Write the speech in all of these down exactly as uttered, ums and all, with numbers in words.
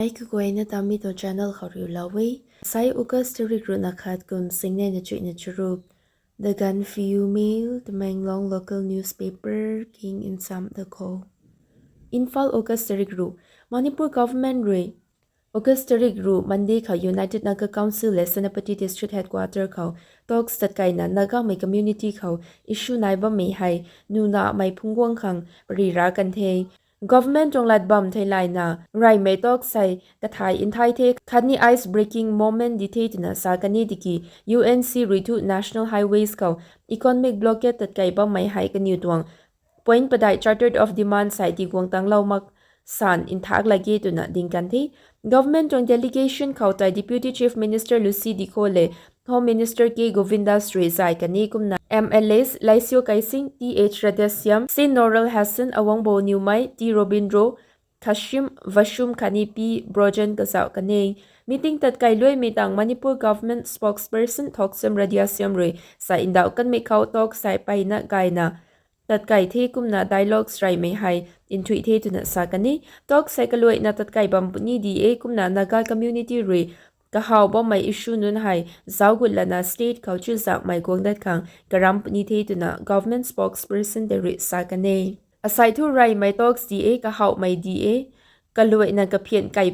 Ai kaguayna ta mi tuang channel khou riulou e. Sai August tarik ruhna khat kum singnei na chuihna charuk. The Gaanphiu Mail, Tamenglong local newspaper king nsam da khou. Imphal, August tarik ruh. Manipur government rui August tarik ruh Monday khou United Naga Council le Senapati District Headquarter khou talks tatkaina Nagamei community khou issue nai bammei hei nuna mei phungc guang khang pari ra kan the. Government tuang lat bam theilayna reymei talks hei kathai nthai the khatni ice breaking moment di the twna sa kan e tiki U N C rui thu national highways khou economic blockade tatkei bammei hei kaniw tuang point padeih Charter of Demands hei tiguang tanglou mak san nthak lak ge twna ding kan the. Government tuang delegation khou tei Deputy Chief Minister Lucy Dikho le Home Minister K Govindas rui zay kan e kumna M L As Laisyo Kaising, Th Radheshyam, C Noral Hassan, Awangbow Newmai, T Robindro, Khashim Vashum khatni P Brojen kazauh kan e. Meeting tatkei luaimei tang Manipur Government spokesperson Thoksem Radheshyam rui sa ndauh kanmei khou talks hei mpeyna gayna tatkei the kumna dialogues reymei hei nthuih the twna sa kan e. Talks hei kaluaina tatkei bam puni di e kumna Naga community rui kahaw bammei issue nunc hei zauc gut lana state khou chuzaenghmei guang dat khang karam puni the twna government spokesperson tei rui sa kan e. Asei thu reymei talks di e, kahawmei di e, kaluaina kaphian kai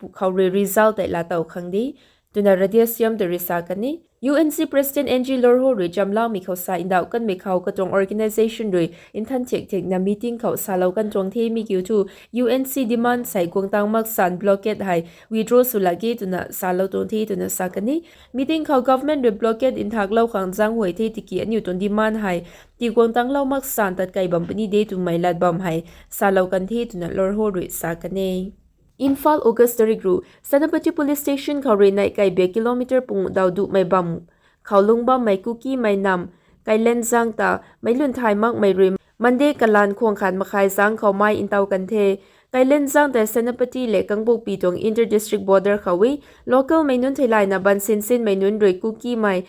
pu khou rui result tei laa tow khang de twna Radheshyam tei rui sa kan e. U N C President N G Lorho rui chamlamei khou sa ndauh kanmei khou katuang organisation rui nthan thiak thiakna meeting khou salou kan tuang the. Mi kiu thu U N C demand hei guang tang mak san blockade hei withdraw sw lak ge twna salou tuang the twna sa kan e. Meeting khou government rui blockade nthaklou khang zaenghuay the tiki aniu tuang demand hei tiguang tanglou mak san tatkei bam puni de twmei lat bam hei salou kan the twna Lorho rui sa kan e. Imphal, August tarik ruh. Senapati Police Station khou rui neih kei bak kilometer pung daw duhmei bam khou lungc bammei Kukimei nam Kailenzang ta meic lun thay makmei rui Monday kalan khwang khat makhai zang khou mei ntaw kan the. Kailenzang tei Senapati le Kangpokpi tuang inter-district border khou e. Local mei nunc theilayna bansinsinmei nunc rui Kukimei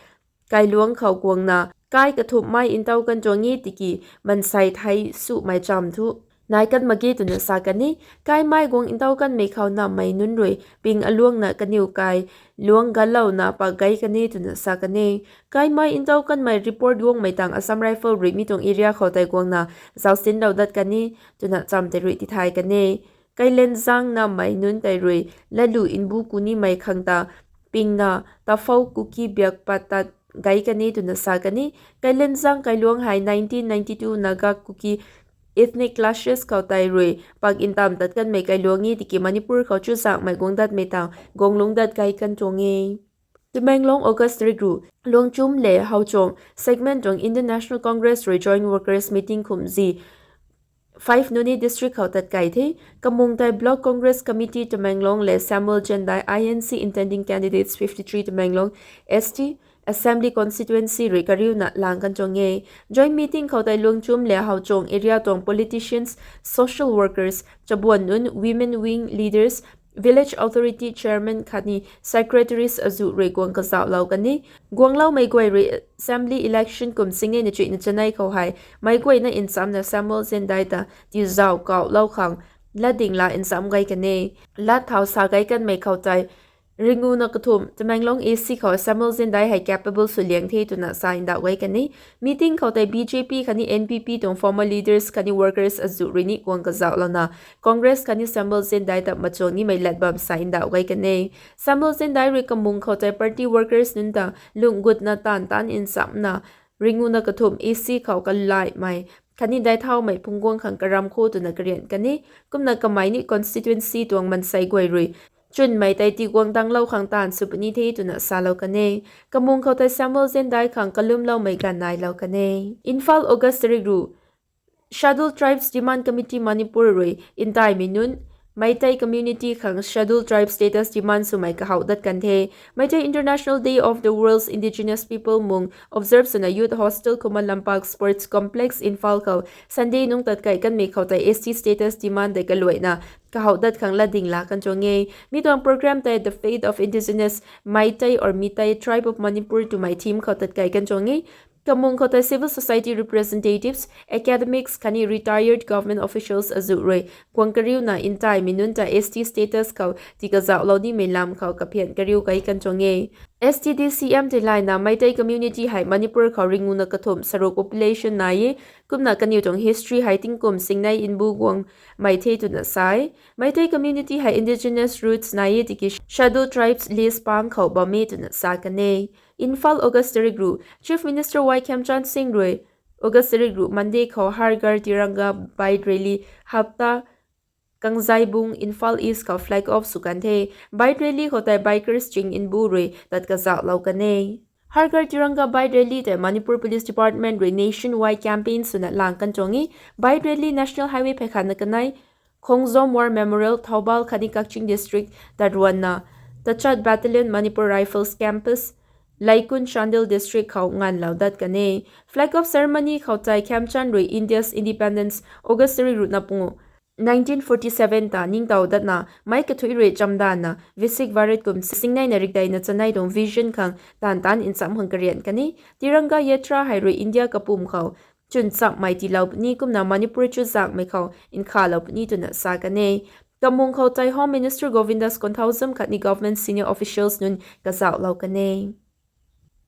kailuangc khou guangna kai kathumh mei ntaw kan tuang e tiki mansei thei sumei cham thu nai kan mak ge twna sa kan e. Kai mei guang ntaw kanmei khou nammei nunc rui ping aluangna kaniw kailuangc galouna pak gei kan e twna sa kan e. Kai mei ntaw kanmei report guangmei tang Assam Rifle rui mi tuang area khou tei guangna zausinlou dat kan e twna cham tei rui tithay kan e. Kailenzang nammei nunc tei rui latlu nbu kunimei khang ta pingna Tafou Kuki biak pat tat gei kan e twna sa kan e. Kailenzang kailuangc hei nineteen ninety-two Naga Kuki ethnic clashes khou tei rui pak ntam tat kanmei kailuangc e tiki Manipur khou chuzaenghmei guang datmei tang guanglungc dat gei kan tuang e. Tamenglong, August tarik ruh. Luangchum le Howchuang segment tuang Indian National Congress rui joint workers meeting khumzi five Noney district khou tatkei the. Kamung tei Block Congress Committee Tamenglong le Samuel Jendai I N C intending candidates fifty-three Tamenglong S T Assembly Constituency rui kariuna lang kan tuang e. Joint meeting khou tei Luangchum le Howchuang area tuang politicians, social workers, chabuan nunc, women wing leaders, village authority chairman khatni secretaries azuh rui guang kazauhlou kan e. Guangloumei guay rui assembly election kum singnei na chuihna chanei khou hei meic guayna nchamna Samuel Jendai ta tizauh kauhlou khang latding la ncham gei kan e. Lat thau sa gei kanmei khou tei ringuna kathumh Tamenglong A C khou Samuel Jendai hei capable swliang the twna sa ndauh gei kan e. Meeting khou tei B J P khatni N P P tuang former leaders khatni workers azuh rui ni guang kazauhlouna Congress khatni Samuel Jendai ta machuang nimei lat bam sa ndauh gei kan e. Samuel Jendai rui kamung khou tei party workers nunc ta lungh gutna taanv taanv nchamna ringuna kathumh A C khou kalaimei khatni daic thaumei phungc guang khang karam kho twna karian kan e. Kumna kamei ni constituency tuang mansei guay rui chwnmei tei tiguang tanglou khang taanv sw puni the twna salou kan e. Kamung khou tei Samuel Jendai khang kalumloumei ganv nailou kan e. Imphal, August tarik ruh. Scheduled Tribes Demand Committee Manipur rui ntaimei nunc Meitei community khang Scheduled Tribe status demand swmei kahouh dat kan the. Meitei International Day of the World's Indigenous People mung observe swna Youth Hostel Khuman Lampak Sports Complex Imphal khou Sunday nungc tatkei kanmei khou tei S T status demand tei kaluaina kahouh dat khang latding la kan tuang e. Mi tuang program tei The Fate of Indigenous Meitei or Meitei Tribe of Manipur twmei theme khou tatkei kan tuang e. Kamung khou tei civil society representatives, academics khatni retired government officials azuh rui guang kariuna ntaimei nunc ta S T status khou tii kazauhlou nimei lam khou kaphian kariu kai kan tuang e. S T D C M tei layna Meitei community hei Manipur khou ringuna kathumh saruk population nai e, kumna kaniw tuang history hei tingkum singnei nbu guangmei the twna sa e. Meitei community hei indigenous roots nai e tiki scheduled tribes list pang khou bam e twna sa kan e. Imphal, August tarik ruh: Chief Minister Y Khemchand Singh rui August tarik ruh Monday khou Har Ghar Tiranga bike rally hapta Kangzaibung, Imphal East khou flag off sw kan the. Bike rally khou tei bikers ching nbu rui tat kazauhlou kan e. Har Ghar Tiranga bike rally tei Manipur Police Department rui nationwide campaign swna lang kan tuang e. Bike rally National Highway phey khatna kanei Khongjom War Memorial, Thoubal khatni Kakching District tat ruanna tachat Battalion Manipur Rifles Campus, Laikun, Chandel District khou nganvlou dat kan e. Flag off ceremony khou tei Khemchand rui India's independence August tarik ruhna pungu nineteen forty seven ta ningtow datna meic kathuic rui chamdanna Viksit Bharat kum singneina rikdeina chanei tuang vision khang taanv taanc ncham khang karian kan e. Tiranga Yatra hei rui India kapwm khou chwn chammei tiilou puni kumna Manipur chuzaenghmei khou nkhavlou puni twna sa kan e. Kamung khou tei Home Minister Govindas Konthoujam khatni government senior officials nunc kazauhlou kan e.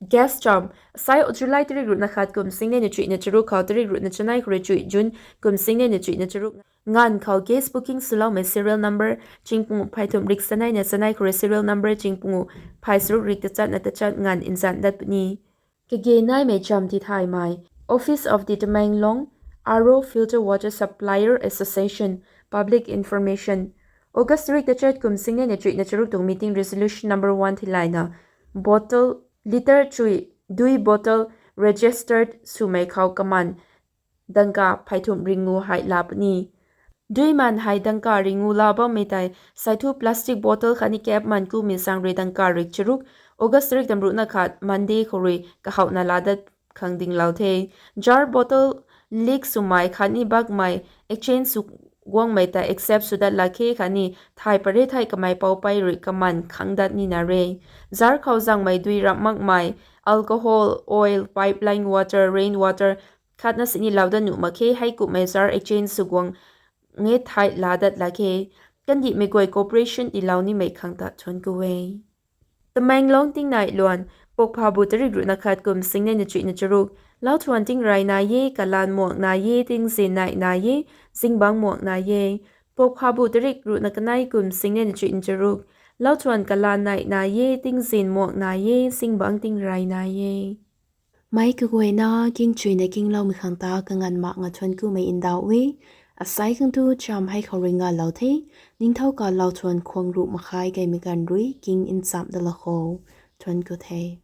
Gas cham. Asai July tarik ruhna khat kum singneina chuihna charuk khou tarik ruhna chanei khou rui chuih June kum singneina chuihna charuk nganv khou gas booking swloumei serial number chingpungu pheythumh rik saneina chanei khou rui serial number chingpungu phey saruk rik tachatna tachat nganv nzan dat puni. Kage naimei cham tithaymei. Office of the Tamenglong R O Filter Water Supplier Association, Public Information. August tarik tachat kum singneina chuihna charuk tuang meeting resolution number one theilayna bottle litre chuih dui bottle registered swmei khou kaman dangka pheythumh ringngu hei laa puni. Dui man hei dangka ringngu laa bammei tei saithu plastic bottle khatni cap man kumei zaeng rui dangka rik charuk, August tarik tamruhna khat Monday khou rui kahouhna laa dat khang dinglou the. Jar bottle leak swmei khatni bakmei exchange sw guangmei ta accept sw dat lak khe khatni thay pary thei kamei poupey rui kaman khang dat nina re. Jar khou zangmei dui ramh makmei, alcohol, oil, pipeline water, rain water khatna sini lou dat nuh mak khe. Heikumhmei jar exchange sw guang e thei laa dat lak khe. Kandihmei guay cooperation tiilou nimei khang ta thuanc ku e. Tamenglong tingnai luan. Pokphabu tarik ruhna khat kum singneina chuihna charuk. Lauthuan tingrey nai e, kalan muak nai e, tingzin nai nai e, zingbangc muak nai e. Pokphabu tarik ruhna kanei kum singneina chuihna charuk. Lauthuan kalan nai nai e, tingzin muak nai e, zingbangc tingrey nai e. Meic kaguayna kingchuina kingloumei khang ta kanganv mak nga thuanc kumei ndauh e. Asai khang tu cham hei khou rui ngalou the. Ningthau ka lauthuan khwang ruh makhai gaymei ganv rui king nchamh dat lak khou thuanc ku the.